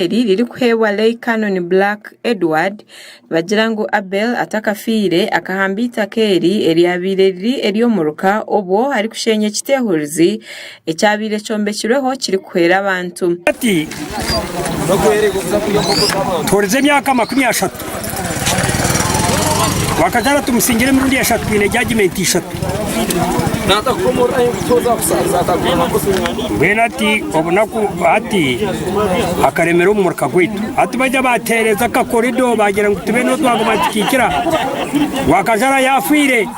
Eri ririkuheebwa Lay Canon Black Edward, nibagira ngu Abel atakafiire akahamba eitaka eri eryabaire riri ery'omuruka obwo arikushenya ekiteehurizi ekyabaire kyombekirweho kirikuhwera abantu. Hati tuhurize emyaka 30 Rwakajara tumusingire emirundi eshatu twine jajimenti ishatu. Mbwenu hati obunaku hati akaremera omu muruka gwaitu. Hati baija baateereza akakorido baagira ngu tube niho twaguma nitukiikira. Rwakajara yaafiire,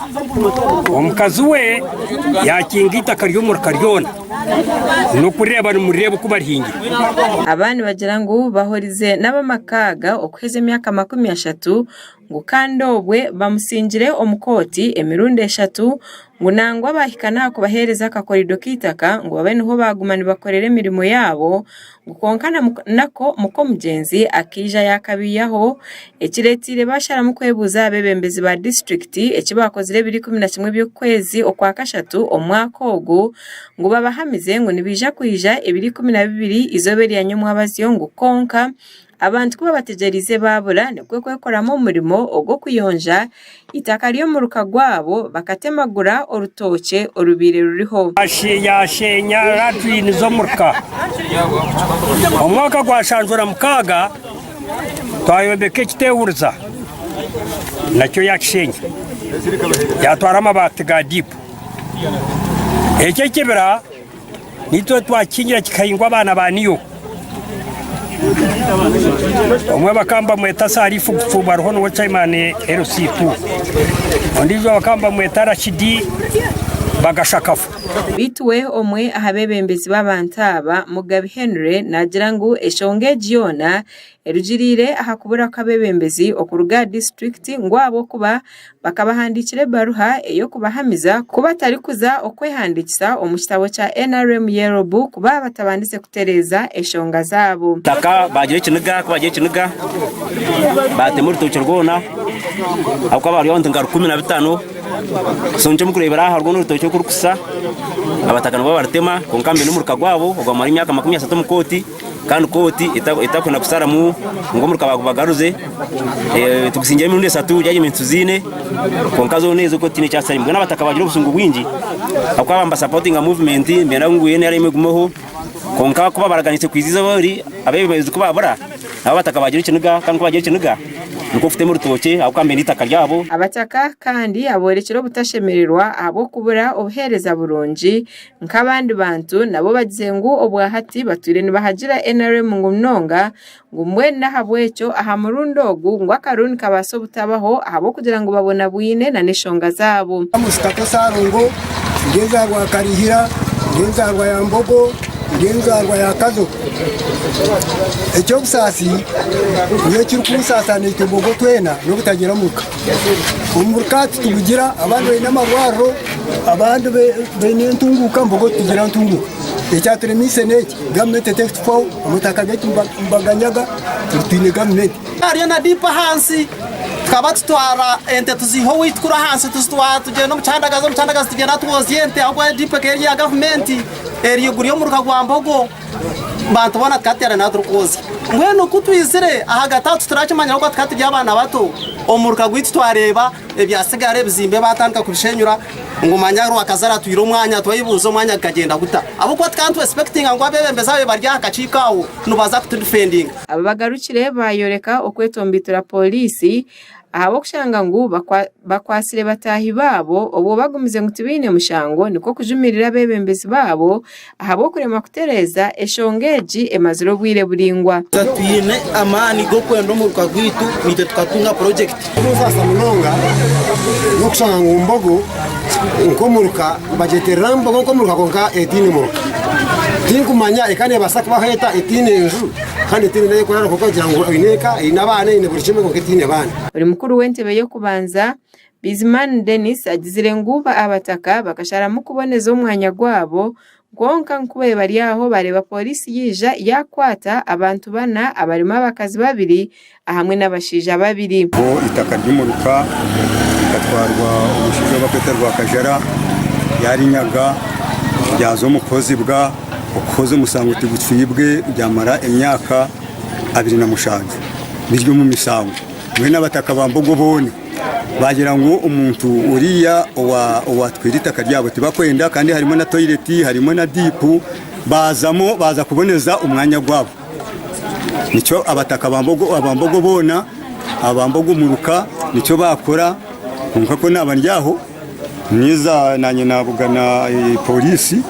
omukazi we yaakinga eitaka ry'omuruka ryona. N'okureeba nimureeba oku barihingire. Aba nibagira ngu bahurize n'ab'amaka aga okuheza emyaka 30 ngu kandi obwe bamusingire omu kooti emirundi eshatu ngu nangwa baahika n'aha kubaheereza akakorido k'eitaka ngu babe niho baaguma nibakorera emirimo yaabo ngu kwonka nako muk'omugyenzi akaija yaakabiihaho ekireeteire baasharamu kwebuuza aha beebembezi ba disiturikiti eki baakozire ebiro 11 by'okwezi okwakashatu omu mwaka ogu ngu babahamize ngu nibaija kwija ebiro 12 eizooba erya nyomwabazyo ngu kwonka Abantu ku babategyereize baabura, nikwo kwekoramu omurimo ogw'okuyonja eitaka ry'omuruka gwabo bakatemagura orutookye orubaire ruriho. Yaasheenya latrine z'omuruka. Omu mwaka gwa shanjura mukaaga twayombeka ekiteehuriza nakyo yaakisheenya, yaatwara amabaati ga diipu. Eki ekibira. Naitwe twakikingira kikahingwa abaana ba niyo. Omwe bakaba nibamweta Salifu Gufuubu ariho niwe chairman LC2. Ondiijo bakaba nibamweta Rashidi Bagashakafu. Beitu we omwe aha beebembezi b'abantu aba, Mugabi Henry naagira ngu eshonga egi yoona erugiriire aha kubura kw'abeebembezi okuruga aha disiturikiti ngu ahabw'okuba Bakabahandiikira ebaruha ey'okubahamiza ku batarikuza okwehandiikisa omu kitabo kya NRM Yellow Book baaba batabandize kutereeza enshonga zaabo. Itaka baagira ekiniga, ku baagira ekiniga baatema orutookye rwona ahabw'okuba bari abantu nka 15 so nikyo murikureebera aha rwona orutookye oku rurikushusha abataka nibo barutema kwonka mbwenu omuruka gwabo ogwamara emyaka 30 omu kooti. Kandi kooti etakwenda kusharamu ngu omuruka bagubagaruze, tugusingire emirundi eshatu judgments tuziine kwonka zoona ezo kooti tihaine ekyasharire. Mbwenu abataka bagira obusungu bwingi ahabw'okuba baaba nibasapotinga movement nibenda ngu NRM egumeho kwonka ku babaraganise kwija eizooba eri abeebembezi ku baabura nabo abataka bagira ekiniga kandi ku bagira ekiniga nikwo kutema orutookye ahabw'okuba nibenda eitaka ryabo. Abataka kandi aboorekire obutashemererwa ahabw'okubura obuheereza burungi Nk'abandi bantu, nabo bagizire ngu obwahati batwire nibahagira NRM ngu munonga ngu mbwenu n'ahabw'ekyo aha murundi ogu ngu akaruru nikabaasa obutabaho ahabw'okugira ngu babonabwine n'eshonga zaabo. Musitaka Sarongo, ndi enzaarwa ya Karihira, ndi enzaarwa ya Mbogo, ndi enzaarwa ya Kazo. Eky'obusaasi nyowe ekirikunsaasa naitwe Mbogo twena n'obutagira muruka. Omuruka titugugira, abandi baine amarwariro, abandi baine entunguuka mbogo titugira ntunguuka. Ekyaturemiise n'eki, gavumenti terikutufaho, amataka gaitu nibaganyaga, titwine gavumenti. Hariyo na diipu ahansi, tukaba tutwara ente tuziiha owaitu kuri ahansi tuzitwara tugyenda omu kyandagazi, omu kyandagazi tugyenda twozya ente ahabw'okuba diipu ekaba eri eya gavumenti eri guri omuruka gwa Mbogo. Bantu boona tukateerana turikwozya. Mbwenu ku twizire ahagati aho titurakimanya ahabw'okuba tukaba turi abaana bato, omuruka gwaitu twareeba ebyatsigara ebizimbe baatandika kubishenyura ngu manya Rwakazara atwire omwanya, twebuuza omwanya gukagyenda guta? Ahabw'okuba tukaba nitwesipekitinga ngu abeebembezi ababaire bari aha kakiiko aho nibaza kutudifendinga. Aba bagarukire baayoreka okwetomboitera pooriisi ahabw'okushanga ngu bakwatsire bataahi baabo obwo bagumize ngu tibaine mushango nikwo kujumirira abeebembezi baabo ahabw'okuremwa kutereeza eshonga egi emazire obwire buraingwa. Twine amaani g'okwenda omuruka gwaitu naitwe tukatunga purojekiti. Ekikunsaasa munonga n'okushanga ngu Mbogo nk'omuruka nibagyeterera Mbogo nk'omuruka kwonka etaine muruka. Tinkumanya eka neebaasa kubaho eta etaine nju kandi etaine n'ey'okuraara kwonka ogira ngu eine eka, eine abaana, eine buri kimwe kwonka etaine baana. Ori mukuru w'entebe y'okubanza, Bizimana Denis agizire ngu abataka bakasharamu kuboneza omwanya gwabo kwonka nku babaire bari aho bareeba pooriisi yaija yakwata abantu bana abarimu abakazi babiri ahamwe n'abashaija babiri. Bo eitaka ry'omuruka rikatwarwa omushaija ou barikweta Rwakajara yarinyaga ryaza omu kuhozibwa, okuhoza omushango tigucwibwe ryamara emyaka. 27 biri omu misango. Mbwenu abataka ba Mbogo boona baagira ngu omuntu oriya owatwire eitaka ryabo tibakwenda kandi harimu na toyireti harimu na diipu baazamu baaza kuboneza omwanya gwabo. Nikyo abataka ba Mbogo boona aba Mbogo muruka nikyo baakora kwonka ku naaba ndi aho niiza naanye naabugana pooriisi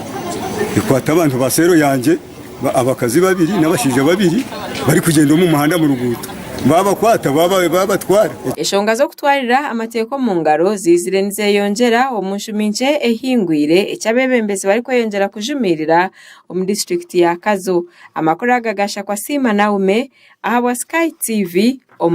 ekwata abantu ba seero yangye. Abakazi babiri n'abashaija babiri barikugyenda omu muhanda omu ruguuto baabakwata baabatwara. Enshonga z'okutwarira amateeka omu ngaro ziizire nizeyongyera omu nshumi nkye ehingwire eki abeebembezi barikweyongyera kujumiirira omu disiturikiti ya Kazo. Amakuru aga gashakwa Siima Naume ahabwa Sky TV omu.